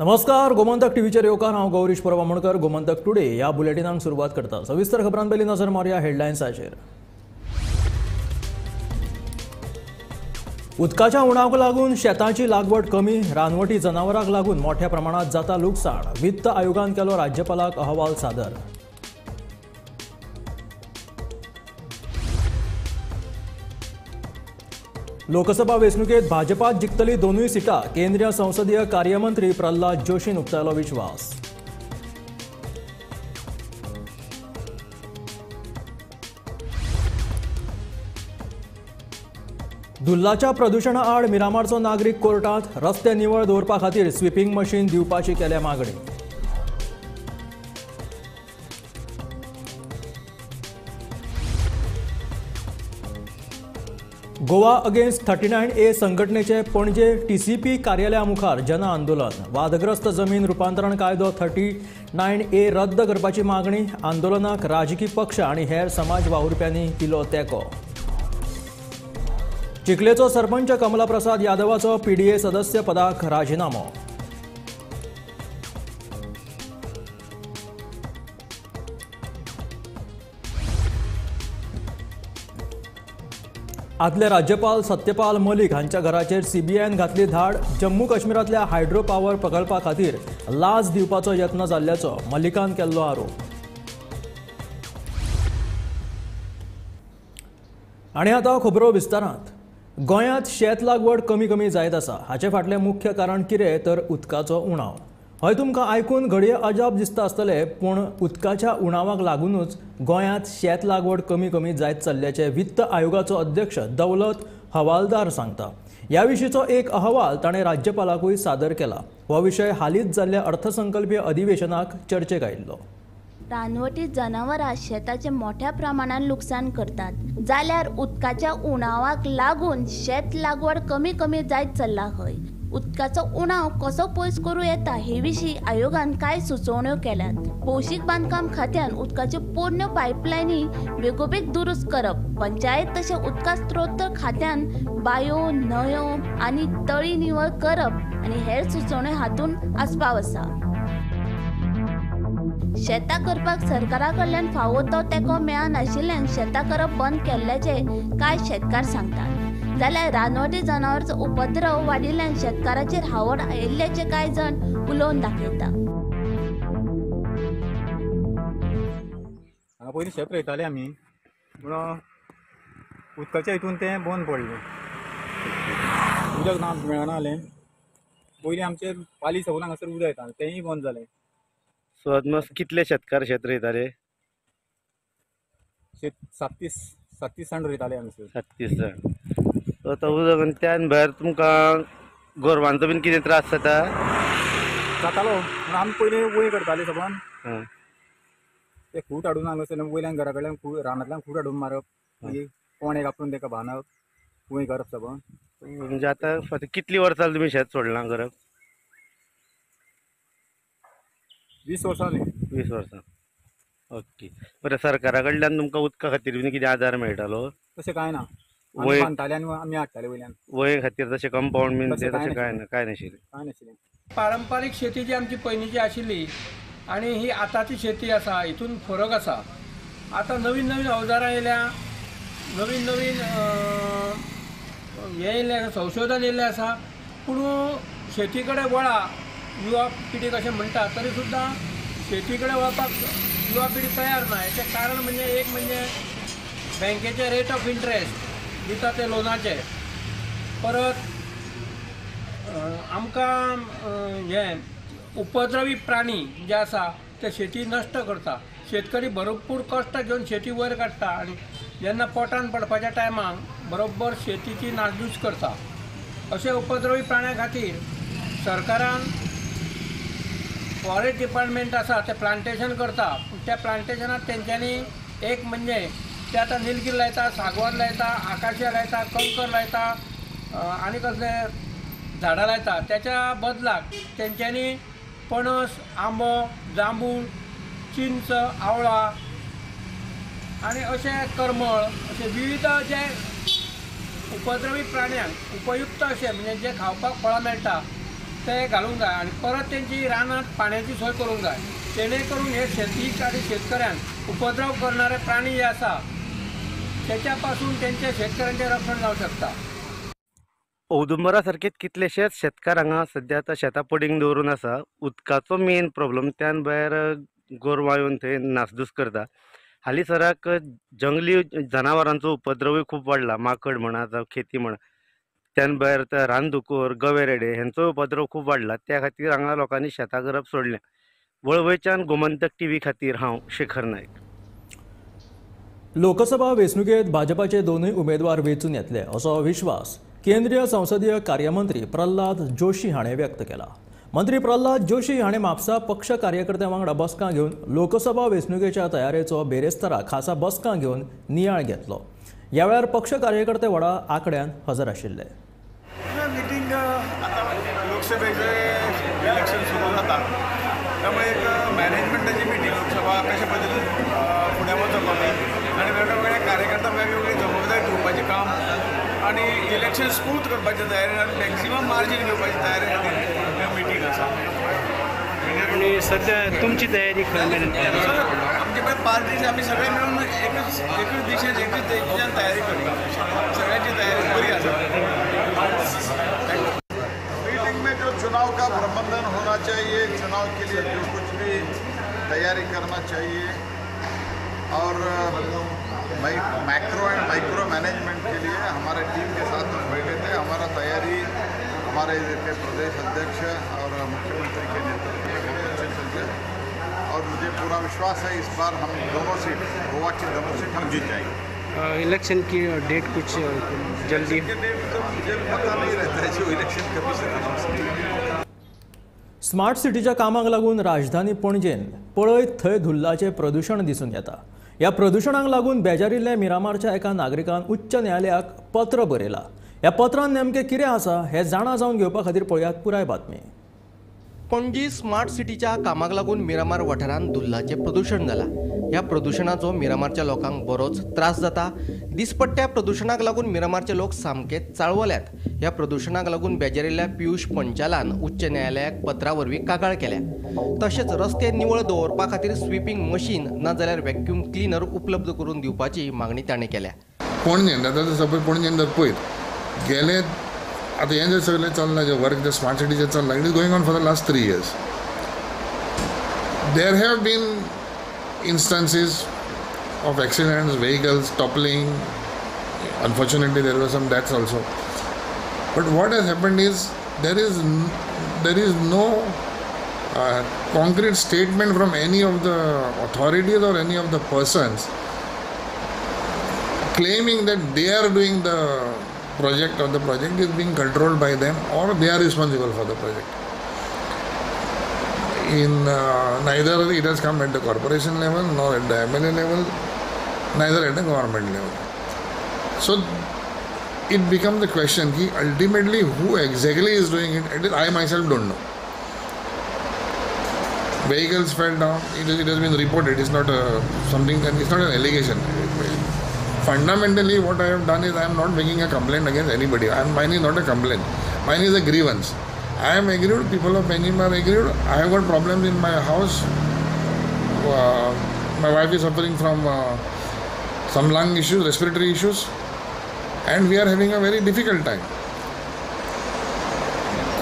नमस्कार, गोमंतक टीव्हीचेर येवकार. हांव गौरीश परब आमोणकर. गोमंतक टुडे ह्या बुलेटिनाक सुरवात करता. सविस्तर खबरां पयलीं नजर मारुया हेडलायन्साचेर. उदकाच्या उणावाक लागून शेतांची लागवड कमी, रानवटी जनावरांक लागून मोठ्या प्रमाणात जाता लुकसाण. वित्त आयोगान केलो राज्यपालाक अहवाल सादर. लोकसभा वेंचणुकेत भाजपात जिखतली दोनूय सिटां, केंद्रीय संसदीय कार्यमंत्री प्रल्हाद जोशीन उक्तायलो विश्वास. धुल्लाच्या प्रदुशणा आड मिरामारचो नागरीक कोर्टात, रस्ते निवळ दवरपा खातीर स्विपिंग मशीन दिवपाची केल्या मागणी. गोवा अगेन्स्ट 39A संघटनेचे पणजे TCP कार्यालया मुखार जन आंदोलन. वादग्रस्त जमीन रुपांतरण कायदो 39A रद्द करपाची मागणी. आंदोलनाक राजकी पक्ष आनी हेर समाज वावुरप्यांनी दिलो तेंको. चिखलेचो सरपंच कमला प्रसाद यादवाचो पीडीए सदस्य पदाक राजिनामो. आदले राज्यपाल सत्यपाल मलिक हांच्या घराचेर सीबीआयन घातली धाड. जम्मू काश्मीरांतल्या हायड्रो पावर प्रकल्पा खातीर लाच दिवपाचो यत्न जाल्ल्याचो मलिकान केल्लो आरोप. आनी आतां खबरो विस्तारांत. गोंयांत शेत लागवड कमी कमी जायत आसा. हाचे फाटलें मुख्य कारण कितें तर उदकाचो उणाव. हय, तुमकां आयकून घडये अजाप दिसता आसतलें, पूण उदकाच्या उणावाक लागूनच गोंयांत शेत लागवड कमी कमी जायत चल्ल्याचें वित्त आयोगाचो अध्यक्ष दौलत हवालदार सांगता. ह्या विशींचो एक अहवाल ताणें राज्यपालाकूय सादर केला. हो विशय हालींच जाल्ल्या अर्थसंकल्पीय अधिवेशनाक चर्चेक आयिल्लो. रानवटी जनावरां शेताचें मोठ्या प्रमाणान लुकसाण करतात, जाल्यार उदकाच्या उणावाक लागून शेत लागवड कमी कमी जायत चल्ला. हय, उदकाचो उणाव कसो पयस करूं येता हे विशीं आयोगान कांय सुचोवण्यो केल्यात. भौशीक बांदकाम खात्यान उदकाच्यो पोरण्यो पायपलायनी बेगोबेग दुरुस्त करप, पंचायत तशें उदका स्त्रोत खात्यान बायो, न्हंयो आनी तळी निवळ करप आनी हेर सुचोवण्यो हातूंत आस्पाव आसा. शेतां करपाक सरकारा कडल्यान फावो तो तेंको मेळनाशिल्ल्यान शेतां करप बंद केल्ल्याचें कांय शेतकार सांगतात, जाल्यार रानवटी जनावरांचो उपद्रव वाडिल्ल्यान शेतकाराचेर हावळ आयिल्ल्याचें कांय जाण उलोवन दाखयता. हांगा पयलीं शेत रोयताले आमी, पूण उदकाच्या हितून तें बंद पडलें. उदक ना मेळना जालें. पयलीं आमचे पाली सगळें हांगासर उदक येतालें, तेंय बंद जालें. सो अदमास कितले शेतकार शेत रोयताले? शेत 37 जाण रोयताले आमी. 37 जाण. आतां उदक आनी त्यान भायर तुमकां गोरवांचो बीन कितें त्रास जाता? जातालो, पूण आमी पयलीं वंय करताले सगळ्यान. ते खूट हाडून हांगासर वयल्यान घरा कडल्यान रानांतल्यान खूट हाडून मारप, मागीर कोणे कापून ताका बांदप, वंय करप सगळं. म्हणजे आतां कितलीं वर्सां तुमी शेत सोडलां करप? 20 वर्सां जालीं. 20 वर्सां. ओके, बरें. सरकारा कडल्यान तुमकां उदका खातीर बीन कितें आदार मेळटालो? तशें कांय ना. बांदताले आनी आमी हाडटाले वयल्यान. वंये खातीर तशें कंपावंड बीन तशें कांय ना? कांय नाशिल्लें. कांय नाशिल्लें. पारंपारीक शेती जी आमची पयलींची आशिल्ली आनी ही आतांची शेती आसा हितून फरक आसा. आतां नवीन नवीन अवजारां येयल्या, नवीन नवीन हें येयल्लें, संशोधन येयल्लें आसा, पूण शेती कडेन वळा युवा पिढी कशें म्हणटा तरी सुद्दां शेती कडेन वळपाक युवा पिढी तयार ना. हेचें कारण म्हणजे एक म्हणजे बँकेचे रेट ऑफ इंट्रस्ट दिता ते लोनाचे, परत आमकां हें उपद्रवी प्राणी जे आसा ते शेती नश्ट करता. शेतकरी भरपूर कश्ट घेवन शेती वयर काडटा आनी जेन्ना पोटान पडपाच्या टायमाक बरोबर शेतीची नासधूस करता. अशे उपद्रवी प्राण्यां खातीर सरकारान फॉरेस्ट डिपार्टमेंट आसा ते प्लांटेशन करता. त्या प्लांटेशनात तेंच्यांनी एक म्हणजे ते आतां निलगिरी लायता, सागवान लायता, आकाशिया लायता, कंकर लायता आनी कसले झाडां लायता. त्याच्या बदलाक तेंच्यांनी पणस, आंबो, जांबूळ, चिंच, आवळा आनी अशे करमळ अशे विविध जे उपद्रवी प्राण्यांक उपयुक्त अशे म्हणजे जे खावपाक फळां मेळटा ते घालूंक जाय आनी परत तेंची रानांत पाण्याची सोय करूंक जाय, जेणे करून हे शेतीक आनी शेतकऱ्यांक उपद्रव करणारे प्राणी जे आसा तेच्या पासून तेंचे शेतकऱ्यांचें रक्षण जावंक शकता. औदुंबरा सारकेच कितलेशेच शेतकार हांगा सद्या आतां शेतां पडींग दवरून आसा. उदकाचो मेन प्रॉब्लम, त्यान भायर गोरवां येवन थंय नासधूस करता. हालींसराक जंगली जनावरांचो उपद्रवूय खूब वाडला, माकड म्हणा जावं खेती म्हणा, त्यान भायर रानदुकर, गवे रेडे हेंचो उपद्रव खूब वाडला. त्या खातीर हांगा लोकांनी शेतां करप सोडलें. वळवयच्यान गोमंतक टीव्ही खातीर हांव शेखर नायक. लोकसभा वेंचणुकेंत भाजपाचे दोनूय उमेदवार वेंचून येतले असो विश्वास केंद्रीय संसदीय कार्यमंत्री प्रल्हाद जोशी हाणें व्यक्त केला. मंत्री प्रल्हाद जोशी हाणें म्हापसा पक्ष कार्यकर्त्यां वांगडा बसका घेवन लोकसभा वेंचणुकेच्या तयारेचो बेरेस्तारा खासा बसका घेवन नियाळ घेतलो. ह्या वेळार पक्ष कार्यकर्ते व्हडा आंकड्यान हजर आशिल्ले. मिटींग आतां लोकसभेचें इलेक्शन सुरू जाता त्यामुळे एक मॅनेजमेंटाची मिटींग, लोकसभा कशे पद्दतीन फुडें वचप आमी आनी वेगवेगळे कार्यकर्ता वेगवेगळी जबाबदारी दिवपाचें काम आनी इलेक्शन स्मूथ करपाची तयारी आनी मॅक्सिमम मार्जीन घेवपाची तयारी खातीर मिटींग आसा. आनी सद्या तुमची तयारी खंय मेरेन? आमचे कडेन पार्टीज आमी सगळे मेळून एकच एकच दिशेन एकच दिशेन तयारी करता, सगळ्यांची तयारी बरी आसा. मीटिंग में जो चुनाव का प्रबंधन होना चाहिए, चुनाव के लिए जो कुछ भी तैयारी करना चाहिए और मैक्रो एंड माइक्रो मैनेजमेंट के लिए हमारे टीम के साथ हम बैठे थे. हमारा तैयारी हमारे इधर के प्रदेश अध्यक्ष और मुख्यमंत्री के नेतृत्व में बहुत अच्छे चलते हैं और मुझे पूरा विश्वास है इस बार हम दोनों सीट, गोवा की दोनों सीट हम जीत जाएंगे. इलेक्शन की डेट कुछ जल्दी? डेट तो मुझे पता नहीं रहता है जो इलेक्शन कमीशन अनाउंस नहीं. स्मार्ट सिटीच्या कामाक लागून राजधानी पणजेन पळयत थंय धुल्लाचें प्रदूशण दिसून येता. ह्या प्रदूशणाक लागून बेजारिल्ल्या मिरामारच्या एका नागरिकान उच्च न्यायालयाक पत्र बरयलां. ह्या पत्रान नेमकें कितें आसा हें जाणा जावन घेवपा खातीर पळयात पुराय बातमी. पणजी स्मार्ट सिटीच्या कामाक लागून मिरामार वाठारांत धुल्लाचें प्रदूशण जालां. ह्या प्रदूशणाचो मिरामारच्या लोकांक बरोच त्रास जाता. दिसपट्ट्या प्रदूशणाक लागून मिरामारचे लोक सामके चाळवल्यात. ह्या प्रदूशणाक लागून बेजारिल्ल्या पियूष पंचालान उच्च न्यायालयाक पत्रा वरवीं कागाळ केल्या. तशेंच रस्ते निवळ दवरपा खातीर स्विपींग मशीन नाजाल्यार व्हॅक्यूम क्लिनर उपलब्ध करून दिवपाची मागणी ताणें केल्या. पणजेन आतां सपोज पणजेन जर पळयत गेले आतां हें जें सगळें चल्लां, जें वर्क जें स्मार्ट सिटीचें चल्लां, it is going on for the last 3 years. There have been instances of accidents, vehicles toppling. Unfortunately, there were some deaths also. But what has happened is there is no concrete statement from any of the authorities or any of the persons claiming that they are doing the project or the project is being controlled by them or they are responsible for the project. In neither it has come at the corporation level nor at the MLA level, neither at the government level. So it becomes the question ki ultimately who exactly is doing it, at least I myself don't know. Vehicles fell down, it has been reported, it's not something, it's not an allegation. Fundamentally what I have done is I am not making a complaint against anybody. Mine is not a complaint, mine is a grievance. I am aggrieved, people of Panjim are aggrieved. I have got problems in my house. My wife is suffering from some lung issues, respiratory issues, and we are having a very difficult time.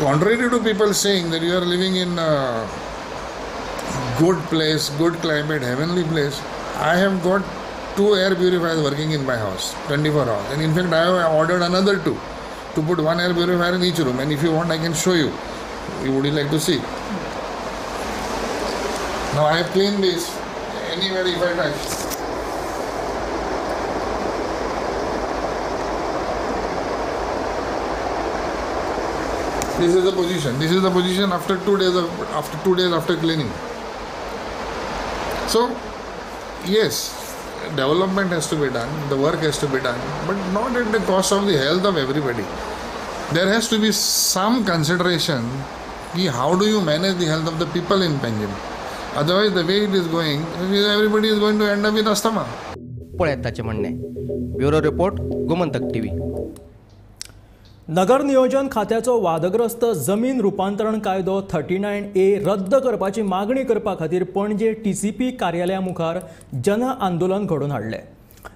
Contrary to people saying that you are living in a good place, good climate, heavenly place, I have got 2 air purifiers working in my house, 24 hours. And in fact, I have ordered another 2. To put 1 air purifier in each room, and if you want I can show you. Would you like to see? Now I have cleaned this anywhere if I touch. This is the position. This is the position after 2 days of, after 2 days after cleaning. So yes, development has to be done, the work has to be done, but not at the cost of the health of everybody. There has to be some consideration how do you manage the health of the people in Panjim. Otherwise, the way it is going, everybody is going to end up with asthma. पळयात ताचें म्हणणें. Bureau report, Gomantak TV. नगर नियोजन खात्याचो वादग्रस्त जमीन रुपांतरण कायदो 39A रद्द करपाची मागणी करपा खातीर पणजे टीसीपी कार्यालया मुखार जन आंदोलन घडोवन हाडलें।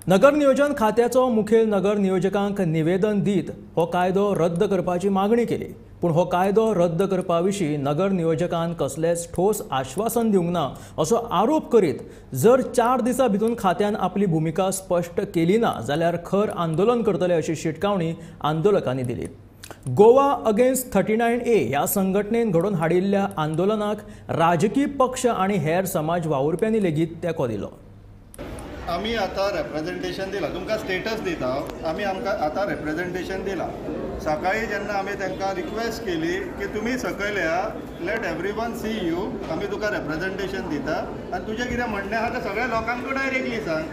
नगर नियोजन खात्याचो मुखेल नगर नियोजकांक निवेदन दीत हो कायदो रद्द करपाची मागणी केली। पूण हो कायदो रद्द करपा विशीं नगर नियोजकान कसलेंच ठोस आश्वासन दिवंक ना असो आरोप करीत जर 4 दिसां भितर खात्यान आपली भुमिका स्पश्ट केली ना जाल्यार खर आंदोलन करतले अशी शिटकावणी आंदोलकांनी दिली। गोवा अगेन्स्ट 39A ह्या संघटनेन घडोवन हाडिल्ल्या आंदोलनाक राजकीय पक्ष आनी हेर समाज वावुरप्यांनी लेगीत तेंको दिलो। आमी आतां रेप्रेजेंटेशन दिलां, तुमकां स्टेटस दिता आमी, आमकां आतां रेप्रेजेंटेशन दिलां। सकाळी जेन्ना आमी तांकां रिक्वेस्ट केली की तुमी सकयल या, let everyone C you, आमी तुका रेप्रेजेंटेशन दिता आनी तुजें कितें म्हणणें आहा तें सगळ्या लोकांक तूं डायरेक्टली सांग।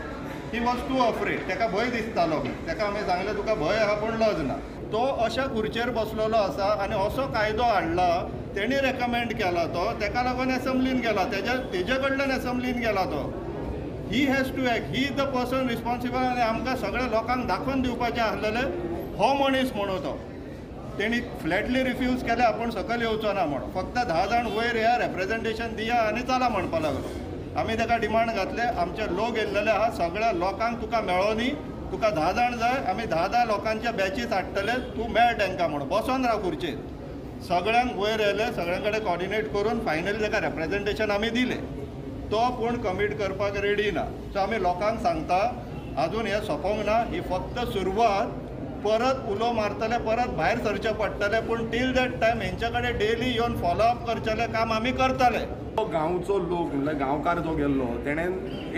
He was too afraid, ताका भंय दिसतालो। ताका आमी सांगलें तुका भंय आहा पूण लज ना। तो अशा खुर्चेर बसलेलो आसा आनी असो कायदो हाडला, तेणी रेकमेंड केला तो, ताका लागून एसेंब्लीन गेला, तेजे कडल्यान एसेंब्लीन गेला तो। He has to act, he is the person responsible आनी आमकां सगळ्या लोकांक दाखोवन दिवपाचें आसलेलें हो मनीस म्हणून तो तेणी फ्लॅटली रिफ्यूज केलें, आपूण सकयल येवचो ना म्हणून। फक्त 10 जाण वयर या, रेप्रेजेंटेशन दिया आनी चला म्हणपाक लागलो। आमी ताका डिमांड घातले, आमचे लोक येयल्लेले आहा, सगळ्या लोकांक तुका मेळो न्ही, तुका 10 जाण जाय, आमी 10-10 लोकांच्या बॅचीस हाडटले, तूं मेळ तांकां म्हणून बसोन राव खुर्चेर। सगळ्यांक वयर येयले, सगळ्यां कडेन कॉर्डिनेट करून फायनली ताका रेप्रेजेंटेशन आमी दिलें। तो पूण कमीट करपाक रेडी ना। सो आमी लोकांक सांगता अजून हें सोंपोंक ना, ही फक्त सुरवात, परत उलो मारतले, परत भायर सरचें पडटलें, पूण टील that time हेंचे कडेन डेली येवन फॉलोअप करचेलें काम आमी करतले। गांवचो लोक म्हणल्यार गांवकार जो गेल्लो तेणें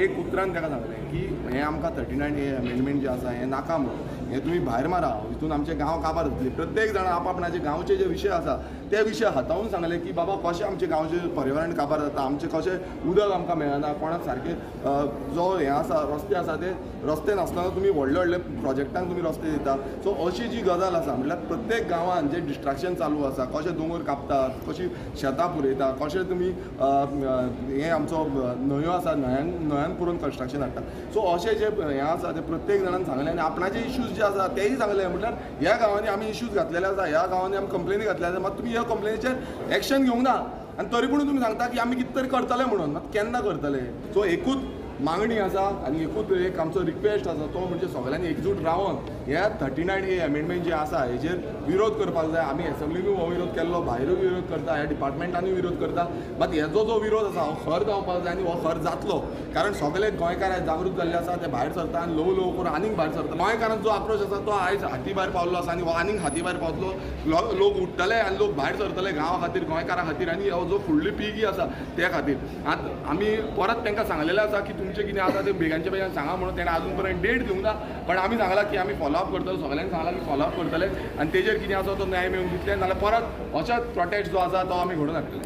एक उतरान ताका सांगलें की हें आमकां 39A amendment जें आसा हें नाका म्हणून, हें तुमी भायर मारा, हितून आमचे गांव काबार जातले। प्रत्येक जाण आपआपणाचे गांवचे जे विशय आसा ते विशय हाताळून सांगले की बाबा कशें आमचे गांवचें पर्यावरण काबार जाता, आमचें कशें उदक आमकां मेळना, कोणाक सारकें जो हें आसा रस्ते आसा ते रस्ते नासतना तुमी व्हडले व्हडले प्रोजेक्टांक तुमी रस्ते दिता। सो अशी जी गजाल आसा म्हणल्यार प्रत्येक गांवांत जें डिस्ट्रक्शन चालू आसा, कशें दोंगर कापतात, कशी शेतां पुरयता, कशें तुमी हें आमचो न्हंयो आसा न्हंयान पुरोवन कन्स्ट्रक्शन हाडटा। सो अशें जे हें आसा तें प्रत्येक जाणान सांगलें आनी आपणाचे इश्यूज जे आसा तेय सांगले। म्हटल्यार ह्या गांवांनी आमी इश्यूज घातलेले आसा, ह्या गांवांनी आमी कंप्लेनी घातलेले आसा, मात तुमी ह्या कंप्लेनीचेर एक्शन घेवंक ना आनी तरी पूण तुमी सांगता की आमी कितें तरी करतले म्हणून, मात केन्ना करतले? सो एकूच मागणी आसा आनी एकूच एक आमचो रिक्वेस्ट आसा, तो म्हणजे सगळ्यांनी एकजूट रावन ह्या 39A amendment जे आसा हेजेर विरोध करपाक जाय। आमी एसेंब्लीनूय हो विरोध केल्लो, भायरूय विरोध करता, ह्या डिपार्टमेंटानूय विरोध करता, मात हेजो जो विरोध आसा हो खर जावपाक जाय आनी हो खर जातलो, कारण सगळे गोंयकार आयज जागृत जाल्ले आसा, ते भायर सरता आनी ल्हवू ल्हवू करून आनीक भायर सरता। गोंयकारांचो जो आक्रोश आसा तो आयज हाती भायर पावल्लो आसा आनी हो आनीक हाती भायर पावतलो। लोक उठ्ठले आनी लोक भायर सरतले गांवा खातीर, गोंयकारां खातीर आनी हो जो फुडली पिळगी आसा त्या खातीर। आतां आमी परत तांकां सांगलेलें आसा की तुमचें कितें आसा तें बेगांचे बेगान सांगा म्हणून, तेणें आजून पर्यंत डेट दिवंक ना, पण आमी सांगलां की आमी फॉलोअप करतले, सगळ्यांनी सांगलां की फॉलोअप करतले आनी तेजेर कितें आसा तो न्याय मेळून दितले, नाजाल्यार परत अशेंच प्रोटेस्ट जो आसा तो आमी घडोवन हाडटले।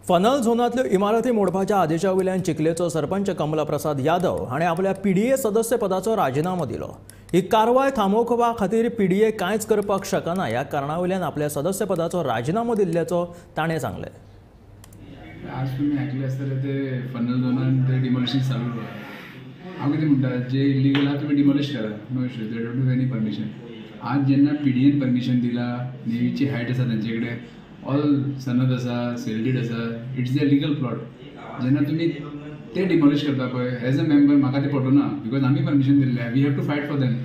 फनल झोनांतल्यो इमारती मोडपाच्या आदेशा वयल्यान चिखलेचो सरपंच कमला प्रसाद यादव हाणें आपल्या पीडीए सदस्यपदाचो राजिनामो दिलो। ही कारवाय थांबोवपा खातीर पीडीए कांयच करपाक शकना ह्या कारणा वयल्यान आपल्या सदस्यपदाचो राजिनामो दिल्ल्याचो ताणें सांगलें। आज तुमी आयकले आसतले ते फनल झोनान ते डिमॉलिशन चालू आहा। हांव कितें म्हणटा, जे इलिगल आहा तुमी डिमॉलिश करा, no issue, they don't have any permission. आज जेन्ना पीडीएन परमिशन दिला, नेवीची हायट आसा तेंचे कडेन, ऑल सनद आसा, सेल did आसा, it's a legal plot. जेन्ना तुमी ते डिमॉलिश करता पळय, एज अ मेंबर म्हाका तें पटोना, because आमी परमिशन दिल्लें, we have to fight for them.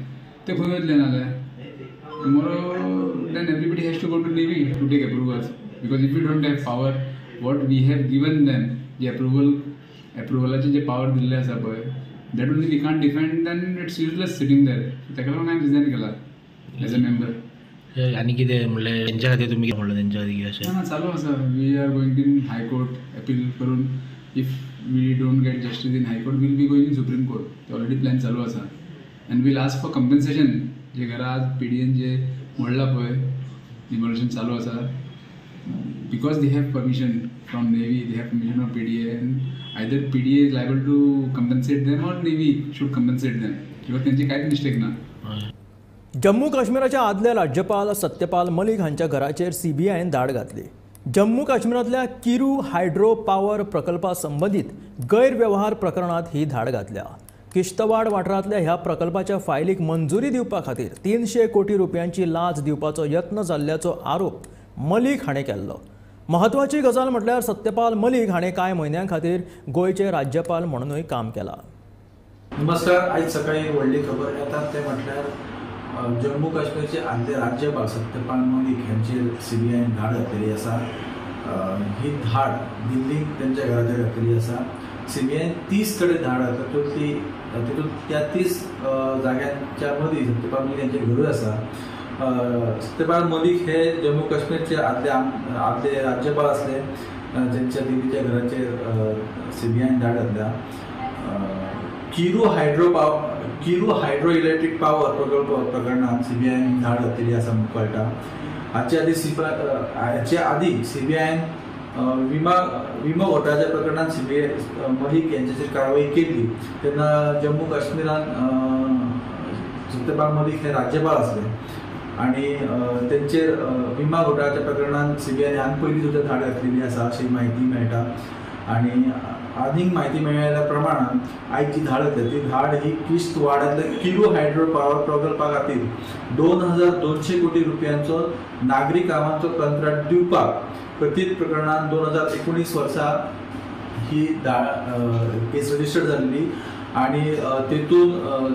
ते खंय वयतले नाजाल्यार tomorrow then everybody has to go to navy to take approvals, because if you don't have power what we have given them, J approval एप्रुवलाचे J power दिल्ले आसा पळय, that only we can't defend, then it's useless sitting there. ताका लागून हांवें resign केला as a member. आनी कितें म्हणलें तेंच्या खातीर तुमी कितें म्हणलें तेंच्या खातीर अशें? ना, चालू आसा, we are going in high court appeal करून, if we don't get justice in high court we'll be going in supreme court. ते ऑलरेडी प्लॅन चालू आसा and we'll ask for compensation. जे घरा आज पीडीएन जे मोडला पळय, डिमॉलिशन चालू आसा, because they have permission from Navy, they have permission from PDA, and either PDA is liable to compensate them or Navy should compensate them, because त्यांची कांयच mistake ना। जम्मू काश्मीराच्या आदले राज्यपाल सत्यपाल मलिक हांच्या घराचेर सीबीआयन धाड घातली। जम्मू काश्मीरांतल्या किरू हायड्रो पावर प्रकल्पा संबंदीत गैरव्यवहार प्रकरणात ही धाड घातल्या। किश्तवाड वाठारांतल्या ह्या प्रकल्पाच्या फायलीक मंजुरी दिवपा खातीर 300 कोटी रुपयांची लाच दिवपाचो यत्न जाल्ल्याचो आरोप मलिक हाणें केल्लो. महत्वाची गजाल म्हटल्यार सत्यपाल मलिक हाणें कांय म्हयन्यां खातीर गोंयचे राज्यपाल म्हणूनय काम केलां. नमस्कार. आयज सकाळी एक व्हडली खबर येता ते म्हटल्यार जम्मू काश्मीरचे आदले राज्यपाल सत्यपाल मलिक हांचेर सीबीआयन धाड घातलेली आसा. ही धाड दिल्लीक त्यांच्या घराचेर घातलेली आसा. सीबीआयन 30 कडेन धाड घातल्या, तितूंत त्या 30 जाग्यांच्या मदीं सत्यपाल मलिक हांचें घरूय आसा. सत्यपाल मलिक हे जम्मू काश्मीरचे आदले राज्यपाल आसले, ज्यांच्या दिल्लीच्या घराचेर सीबीआयन धाड घातल्या. किरू हायड्रो इलेक्ट्रीक पावर प्रकल्प प्रकरणात सीबीआयन धाड घातलेली आसा म्हणून कळटा. हाचे आदी सीबीआयन विमो घोटाळ्याच्या प्रकरणात सीबीआय मलिक यांचेर कारवाई केल्ली तेन्ना जम्मू काश्मीरान सत्यपाल मलिक हे राज्यपाल आसले आनी तेंचेर विमा घोटाळ्याच्या प्रकरणात सीबीआयन ह्यान पयलीं सुद्दां धाड घातलेली आसा अशी म्हायती मेळटा. आनी आनीक म्हायती मेळिल्ल्या प्रमाणान आयज जी धाड घातल्या ती धाड ही किश्तवाडांतल्या किरू हायड्रो पावर प्रकल्पा खातीर 2200 कोटी रुपयांचो नागरी कामांचो कंत्राट दिवपाक कथीत प्रकरणान 2019 वर्सा ही केस रजिस्टर्ड जाल्ली आनी तेतून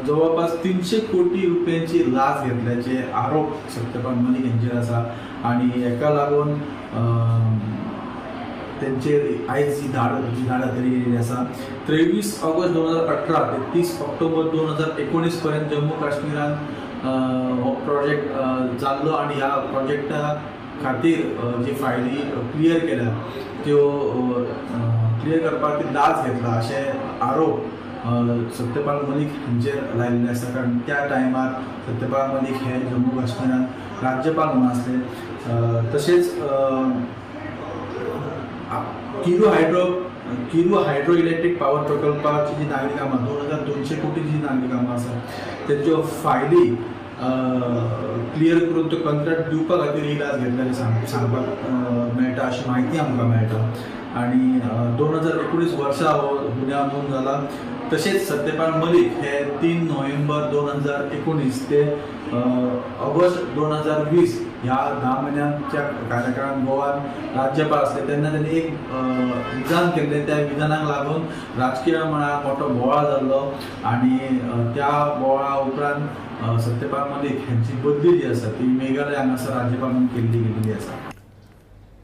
जवळपास 300 कोटी रुपयांची लाच घेतल्याचे आरोप सत्यपाल मलिक हांचेर आसा आनी हेका लागून तेंचेर आयज ही धाड घातली गेल्ली आसा. 23 ऑगस्ट 2018 ते 30 ऑक्टोबर 2019 पर्यंत जम्मू काश्मीरान हो प्रोजेक्ट जाल्लो आनी ह्या प्रोजेक्टा खातीर जी फायली क्लियर केल्या त्यो क्लियर करपाक ती लाच घेतला अशें आरोप सत्यपाल मलिक हांचेर लायिल्ले आसा. कारण त्या टायमार सत्यपाल मलिक हे जम्मू काश्मीरान राज्यपाल म्हणून आसले. तशेंच किरू हायड्रो इलेक्ट्रीक पावर प्रकल्पाची जी नागरी कामां 2200 कोटीची नागरी कामां आसा तेंच्यो फायली क्लियर करून त्यो कंत्राट दिवपा खातीर ही लाच घेतल्याचे सांगपाक मेळटा अशी म्हायती आमकां मेळटा. आनी 2019 वर्सा हो गुन्यांव नोंद जाला. तशेंच सत्यपाल मलिक हे 3 नोव्हेंबर 2019 ते ऑगस्ट 2020 ह्या 10 म्हयन्यांच्या कार्यकाळांत गोवान राज्यपाल आसले तेन्ना त्यांनी एक विधान केल्लें. त्या विधानाक लागून राजकीय मळार मोठो बोवाळ जाल्लो आनी त्या बोवाळा उपरांत सत्यपाल मलिक हांची बदली जी आसा ती मेघालय हांगासर राज्यपाल म्हणून केल्ली गेल्ली आसा.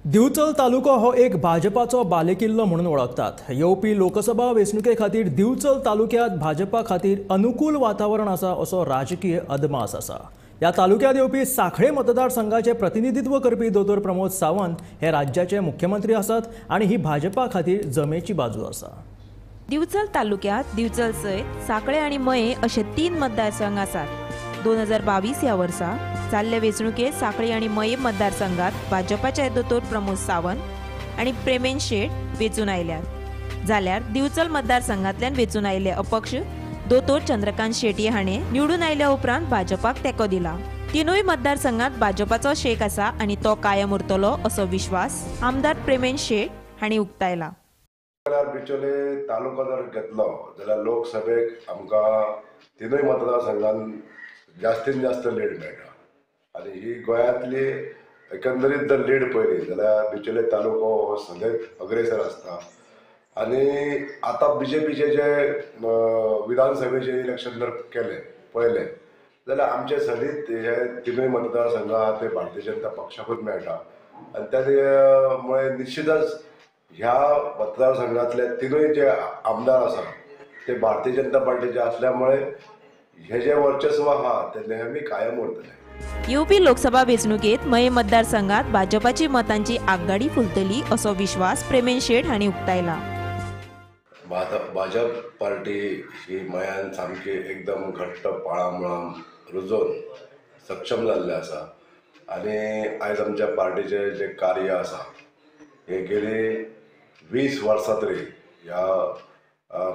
दिवचल तालुको हो एक भाजपाचो बालेकिल्लो म्हणून वळखतात. येवपी लोकसभा वेंचणुके खातीर दिवचल तालुक्यांत भाजपा खातीर अनुकूल वातावरण आसा असो राजकीय अदमास आसा. ह्या तालुक्यांत येवपी सांखळे मतदारसंघाचे प्रतिनिधित्व करपी दोतोर प्रमोद सावंत हे राज्याचे मुख्यमंत्री आसात आनी ही भाजपा खातीर जमेची बाजू आसा. दिवचल तालुक्यांत दिवचल सयत सांखळे आनी मये अशे 3 मतदारसंघ आसात. 2022 ह्या वर्सा जाल्ले वेंचणुकेंत सांखळी आनी मये मतदारसंघात भाजपाचे दोतोर प्रमोद सावंत आनी प्रेमेन शेट वेंचून आयल्यात, जाल्यार दिवचल मतदारसंघांतल्यान वेंचून आयिल्ले अपक्ष दोतोर चंद्रकांत शेट्ये हाणें निवडून आयल्या उपरांत भाजपाक तेंको दिला. तिनूय मतदारसंघात भाजपाचो शेक आसा आनी तो कायम उरतलो असो विश्वास आमदार प्रेमेन शेट हांणी उक्तायला. बिचोले तालुको जर घेतलो जाल्यार लोकसभेक आमकां तिनूय मतदारसंघान जास्तीन जास्त लीड मेळटा आनी ही गोंयांतली एकंदरीत जर लीड पळयली जाल्यार बिचोले तालुको हो सगळेच अग्रेसर आसता. आनी आतां बीजेपीचे जे विधानसभेचे इलेक्शन जर केलें पळयलें जाल्यार आमचे सदीत हे तिनूय मतदारसंघ आहा ते भारतीय जनता पक्षाकूच मेळटा आनी त्या मुळे निश्चितच ह्या मतदारसंघातले तिनूय जे आमदार आसा ते भारतीय जनता पार्टीचे असल्यामुळे हे जे वर्चस्व आहा ते नेहमी कायम उरतले. येवपी लोकसभा वेंचणुकेत मये मतदारसंघात भाजपाची मतांची आघाडी फुलतली असो विश्वास प्रेमेन शेट हांणी उक्तायला. भाजप पार्टी ही मयान सामकी एकदम घट्ट पाळां मुळां रुजोवन सक्षम जाल्लें आसा आनी आयज आमच्या पार्टीचें जें कार्य आसा हे गेली 20 वर्सां तरी ह्या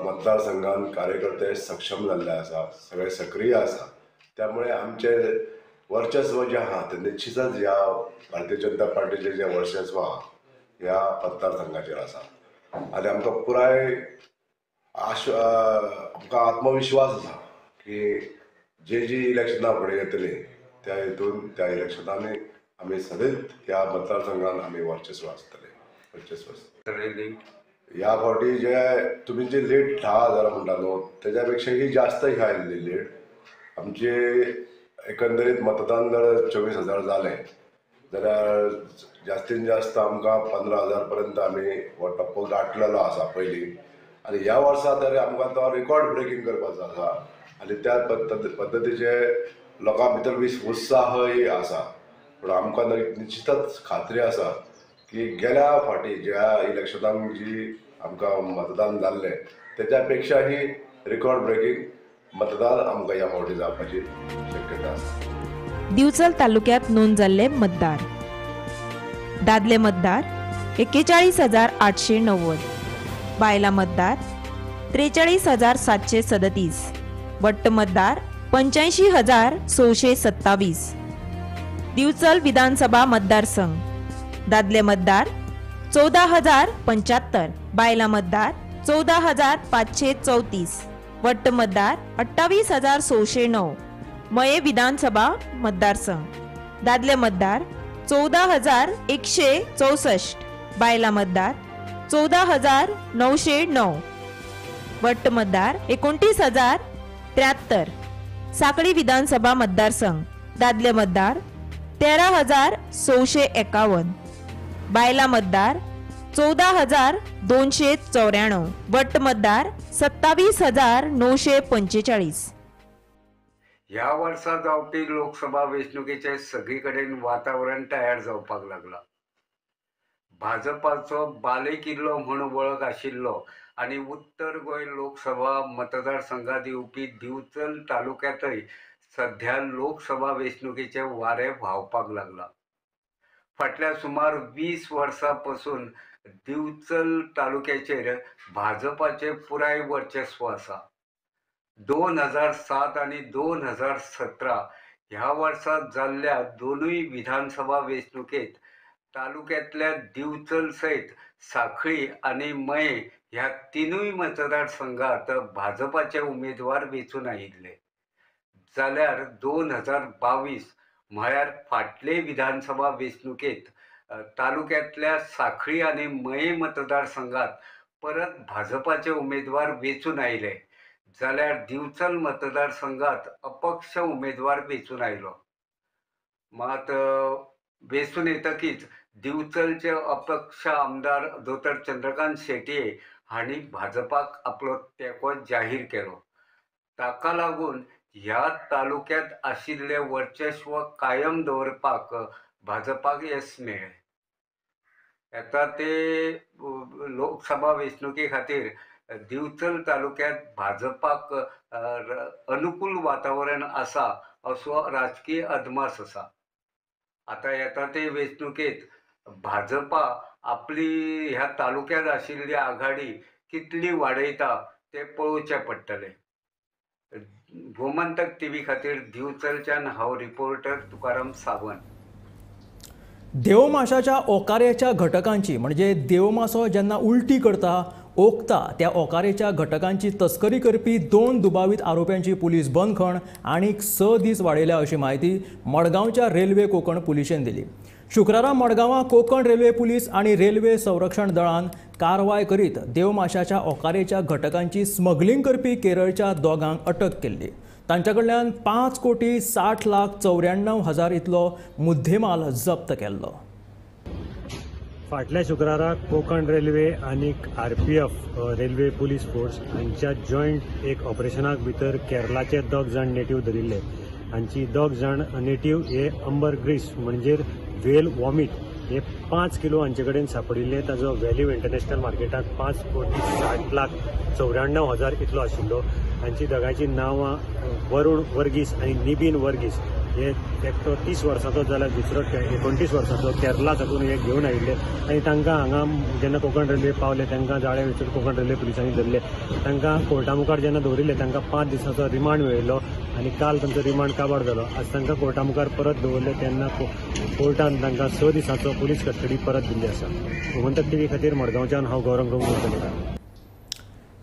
मतदारसंघान कार्यकर्ते सक्षम जाल्ले आसा, सगळे सक्रीय आसा. त्यामुळे आमचे वर्चस्व जे आहा ते निश्चितच ह्या भारतीय जनता पार्टीचे जे वर्चस्व आहा ह्या मतदारसंघाचेर आसा आनी आमकां पुराय आमकां आत्मविश्वास आसा की जे जी इलेक्शनां फुडें येतली त्या हितून त्या इलेक्शनांनी आमी सदैत ह्या मतदारसंघान आमी वर्चस्व आसतले, वर्चस्व आसतले. ह्या फावटी जे तुमी जे लीड 10,000 म्हणटा न्हू तेज्या पेक्षा ही जास्त ही आयिल्ली लीड. आमचे एकंदरीत मतदान जर 24,000 जालें जाल्यार जास्तीन जास्त आमकां 15,000 पर्यंत आमी हो टप्पो गांठलेलो आसा पयलीं. आनी ह्या वर्सा तरी आमकां तो रिकॉर्ड ब्रेकींग करपाचो आसा आनी त्या पद्दतीचे लोकां भितर उत्साहय आसा. पूण आमकां निश्चितच खात्री आसा की गेल्या फावटी ज्या इलेक्शनाक जी आमकां मतदान जाल्लें तेच्या पेक्षा ही रिकॉर्ड ब्रेकींग मतदान आमकां ह्या फावटी जावपाची शक्यता आसा. दिवचल तालुक्यात नोंद जाल्ले मतदार. दादले मतदार 41,890, बायला मतदार 43,737, वट्ट मतदार 85,627. दिवचल विधानसभा मतदारसंघ. दादले मतदार 14,075, बायला मतदार 14,534, वट्ट मतदार 28,609. मये विधानसभा मतदारसंघ. दादले मतदार 14,164, बायला मतदार 14,909, वट्ट मतदार 29,073. साखळी विधानसभा मतदारसंघ. दादले मतदार 13,651, बायला मतदार 14,294, वट्ट मतदार 27,945. ह्या वर्सा जावपी लोकसभा वेंचणुकेचें सगळी कडेन वातावरण तयार जावपाक लागलां. भाजपाचो बालेकिल्लो म्हूण वळख आशिल्लो आनी उत्तर गोंय लोकसभा मतदारसंघात येवपी दिवचल तालुक्यांतय सध्या लोकसभा वेंचणुकेचें वारें व्हांवपाक लागलां. फाटल्या सुमार 20 वर्सां पसून दिवचल तालुक्याचेर भाजपाचें पुराय वर्चस्व आसा. 2007 आनी 2017 ह्या वर्सा जाल्ल्या दोनूय विधानसभा वेंचणुकेत तालुक्यांतल्या दिवचल सयत साखळी आनी मये ह्या तिनूय मतदारसंघात भाजपाचे उमेदवार वेंचून आयिल्ले. जाल्यार 2022 म्हळ्यार फाटले विधानसभा वेंचणुकेत तालुक्यांतल्या साखळी आनी मये मतदारसंघात परत भाजपाचे उमेदवार वेंचून आयले, जाल्यार दिवचल मतदारसंघात अपक्ष उमेदवार वेंचून आयलो. मात वेंचून येतकीच दिवचलचे अपक्ष आमदार दोतोर चंद्रकांत शेटये हांणी भाजपाक आपलो तेंको जाहीर केलो. ताका लागून ह्या तालुक्यांत आशिल्लें वर्चस्व कायम दवरपाक भाजपाक येस मेळ्ळें. येता ते लोकसभा वेंचणुके खातीर दिवचल तालुक्यांत भाजपाक अनुकूल वातावरण आसा असो राजकीय अदमास आसा. आतां येता ते वेंचणुकेत भाजपा आपली ह्या तालुक्यांत आशिल्ली आघाडी कितली वाडयता तें पळोवचें पडटलें. गोमंतक टीव्ही खातीर दिवचलच्यान हांव रिपोर्टर तुकाराम सावंत. देवमाशाच्या ओकारेच्या घटकांची म्हणजे देवमासो जेन्ना उलटी करता ओकता त्या ओकारेच्या घटकांची तस्करी करपी 2 दुबावीत आरोप्यांची पुलीस बंदखण आनीक 6 दीस वाडयल्या अशी म्हायती मडगांवच्या रेल्वे कोकण पुलिशेन दिली. शुक्रारा मडगांवां कोकण रेल्वे पुलीस आनी रेल्वे संरक्षण दळान कारवाय करीत देवमाशाच्या ओकारेच्या घटकांची स्मगलिंग करपी केरळच्या दोगांक अटक केल्ली. तांच्या कडल्यान 5,60,94,000 इतलो मुद्देमाल जप्त केल्लो. फाटल्या शुक्राराक कोकण रेल्वे आनी आरपीएफ रेल्वे पुलीस फोर्स हांच्या जॉयंट एक ऑपरेशनाक भितर केरलाचे 2 जाण नेटीव धरिल्ले. हांची 2 जाण नेटीव हे अंबर ग्रीस म्हणजे वेल वॉमिट हे 5 किलो हांचे कडेन सापडिल्ले. ताजो व्हॅल्यू इंटरनॅशनल मार्केटाक 5,60,94,000 इतलो आशिल्लो. हांची दोगांयची नांवां वरुण वर्गीस आनी निबीन वर्गीस. हे एकटो 30 वर्सांचो जाल्यार दुसरो 29 वर्सांचो केरला साकून हे घेवन आयिल्ले आनी तांकां हांगा जेन्ना कोकण रेल्वे पावले तांकां जाळे विचून कोकण रेल्वे पुलिसांनी धरले. तांकां कोर्टा मुखार जेन्ना दवरिल्ले तांकां 5 दिसांचो रिमांड मेळिल्लो आनी काल तांचो रिमांड काबार जालो. आज तांकां कोर्टा मुखार परत दवरले तेन्ना कोर्टान तांकां 6 दिसांचो पुलीस कस्टडी परत दिल्ली आसा. गोमंतक टीव्ही खातीर मडगांवच्यान हांव गौरव कुलकर्णी.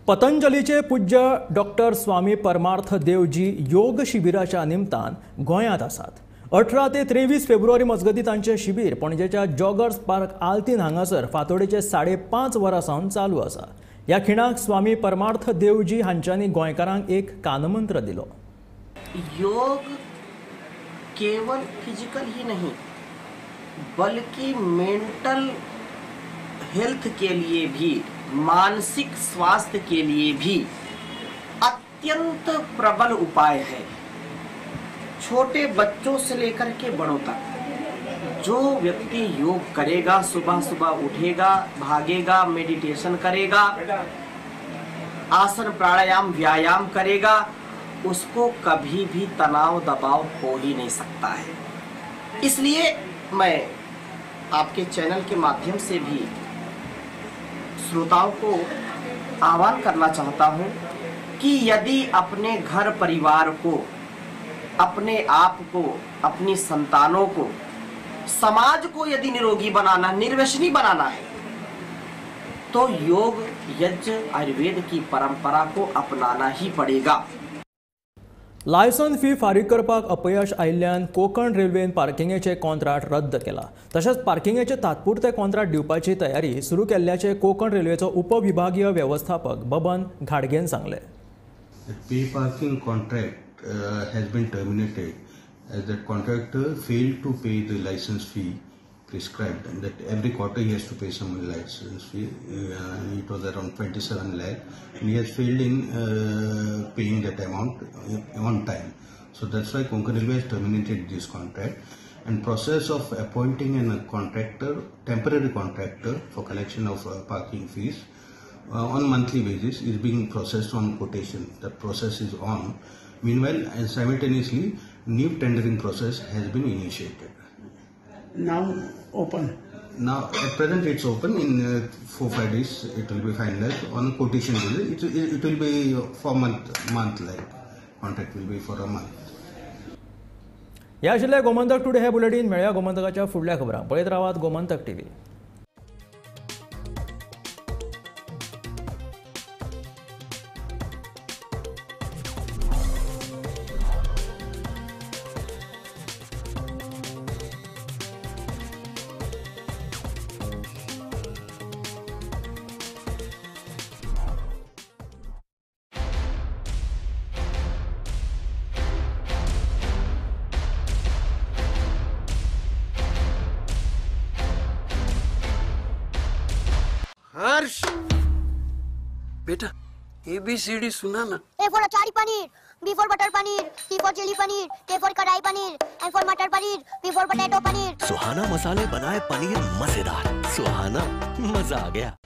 पतंजलीचे पूज्य डॉक्टर स्वामी परमार्थ देवजी योग शिबिराच्या निमतान गोंयांत आसात. 18 ते 23 फेब्रुवारी मजगतीं तांचें शिबीर पणजेच्या जॉगर्स पार्क आल्तीन हांगासर फांतोडेचे 5:30 वरां सावन चालू आसा. ह्या खिणाक स्वामी परमार्थ देवजी हांच्यांनी गोंयकारांक एक कानमंत्र दिलो. योग केवल फिजिकल ही नहीं बल्कि मेंटल हेल्थ के लिए भी, मानसिक स्वास्थ्य के लिए भी अत्यंत प्रबल उपाय है। छोटे बच्चों से लेकर के बड़ों तक जो व्यक्ति योग करेगा, सुबह सुबह उठेगा, भागेगा, मेडिटेशन करेगा, आसन प्राणायाम व्यायाम करेगा, उसको कभी भी तनाव दबाव हो ही नहीं सकता है। इसलिए मैं आपके चैनल के माध्यम से भी श्रोताओं को आह्वान करना चाहता हूं कि यदि अपने घर परिवार को, अपने आप को, अपनी संतानों को, समाज को यदि निरोगी बनाना, निर्व्यसनी बनाना है तो योग, यज्ञ, आयुर्वेद की परंपरा को अपनाना ही पड़ेगा। लायसन फी फारीक करपाक अपयश आयिल्ल्यान कोंकण रेल्वेन पार्किंगेचे कॉन्ट्राक्ट रद्द केला. तशेंच पार्किंगेचे तात्पुरते कॉन्ट्राक्ट दिवपाची तयारी सुरू केल्ल्याचे कोंकण रेल्वेचो उपविभागीय व्यवस्थापक बबन घाडगेन सांगले. Pay parking contract has been terminated as that contractor failed to pay the license fee prescribed, and that every quarter he has to pay some license fee. It was around 27 lakh, and he has failed in paying that amount on time. So that's why Konkan Railway has terminated this contract, and process of appointing a contractor, temporary contractor for collection of parking fees on monthly basis is being processed on quotation. The process is on. Meanwhile, and simultaneously, new tendering process has been initiated. Now open. Now at present it's open. In 4-5 days it will be finalized on quotation basis. It will be for month like contract will be for a month. ह्या आशिल्लें Gomantak today हे bulletin. मेळया गोमंतकाच्या फुडल्या खबरांक. पळयत रावात Gomantak TV. हर्ष बेटा ABCD सुना ना। A for achari paneer, B for butter paneer, C for chilli paneer, K for kadai paneer, M for matar paneer, P for potato paneer. Suhana मसाले बनाए पनीर मजेदार। सुहाना मजा आ गया।